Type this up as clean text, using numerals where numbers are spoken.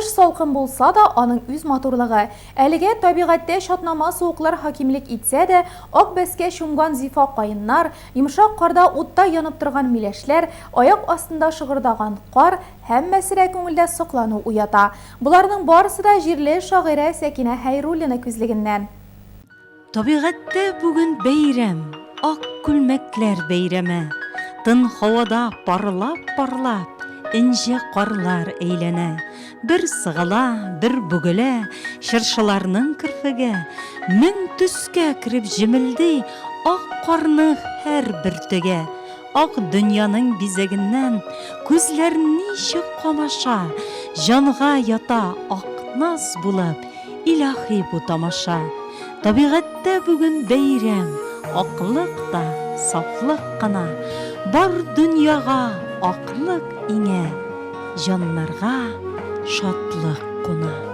Кыш салкын булса да, аның үз матурлыгы. Әлегә табигатьтә чатнама суыклар хакимлек итсә дә, ак бәскә чумган зифа каеннар, йомшак карда уттай янып торган миләшләр, аяк астында шыгырдаган кар, һәммәсе дә күңелдә соклану уята. Боларның барысы да җирле шагыйрә Сәкинә Хәйруллина күзлегеннән. Табигатьтә бүген бәйрәм, ак күлмәкләр бәйрәме. Тын һавада парлап-парлап, энҗе карлар әйләнә. Бер сыгыла, бер бөгелә чыршыларның керфеге. Мең төскә кереп җемелди ак карның һәр бөртеге. Ак дөньяның бизәгеннән күзләр ничек камаша, Җанга ята ак наз булып, Илаһи бу тамаша! Табигатьтә бүген бәйрәм, Аклык та, сафлык кына. Бар дөньяга аклык иңә, Җаннарга шатлык куна.